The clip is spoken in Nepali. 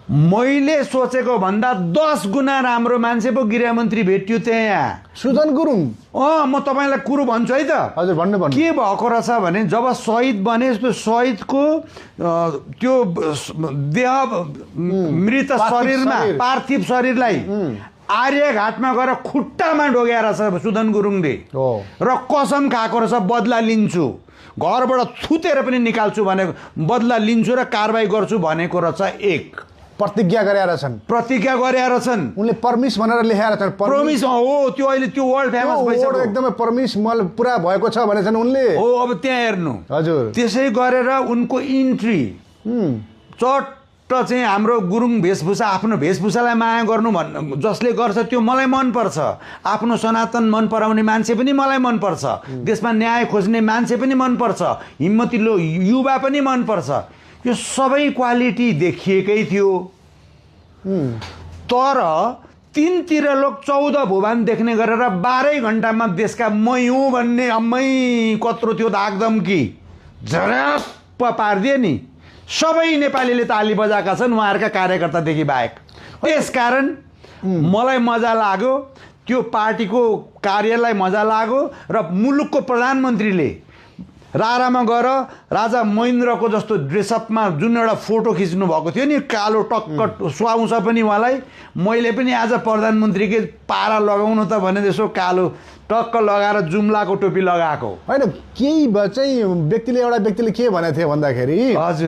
मैले सोचेको भन्दा 10 गुणा राम्रो मान्छे पो गृहमन्त्री भेटियो त्यहाँ। सुजन गुरुङ। म तपाईँलाई कुरो भन्छु है त। हजुर भन्नु भन्नु। के भएको रहेछ भने जब शहीद बने शहीदको त्यो देह मृत शरीरमा पार्थिव शरीरलाई आर्यघाटमा गएर खुट्टामा ढोगेर रहेछ सुदन गुरुङले र कसम खाएको रहेछ बदला लिन्छु, घरबाट छुतेर पनि निकाल्छु भनेको, बदला लिन्छु र कारबाही गर्छु भनेको रहेछ। एक प्रतिज्ञा गरेर छन्, प्रतिज्ञा गरेर छन्। उनले परमिस भनेर लेखेर छन्। प्रमिस हो त्यो, अहिले त्यो वर्ल्ड फेमस भइसक्यो एकदमै परमिस मल पुरा भएको छ भने छन् उनले। हो अब त्यहाँ हेर्नु। हजुर त्यसै गरेर उनको इन्ट्री चट्ट चाहिँ हाम्रो गुरुङ वेशभूषा, आफ्नो वेशभूषालाई माया गर्नु जसले गर्छ त्यो मलाई मनपर्छ। आफ्नो सनातन मन पराउने मान्छे पनि मलाई मनपर्छ, देशमा न्याय खोज्ने मान्छे पनि मनपर्छ, हिम्मतिलो युवा पनि मनपर्छ। यो सबै क्वालिटी देखिएकै थियो। तर तीनतिर लोक 14 भुवन देख्ने गरेर 12 घण्टामा देशका म हुँ भन्ने अम्मै कत्रो थियो दागदम्की झरप्प पारिदिए नि। सबै नेपालीले ताली बजाएका छन् उहाँहरूका कार्यकर्तादेखि बाहेक। त्यसकारण मलाई मजा लाग्यो, त्यो पार्टीको कार्यलाई मजा लाग्यो र मुलुकको प्रधानमन्त्रीले रारामा गएर राजा महेन्द्रको जस्तो ड्रेसअपमा जुन एउटा फोटो खिच्नु भएको थियो नि, कालो टक्क सुहाउँछ पनि उहाँलाई। मैले पनि आज प्रधानमन्त्रीकै पारा लगाउनु त भने त्यसो कालो टक्क लगाएर जुम्लाको टोपी लगाएको होइन। केही चाहिँ एउटा व्यक्तिले के भनेको थियो भन्दाखेरि, हजुर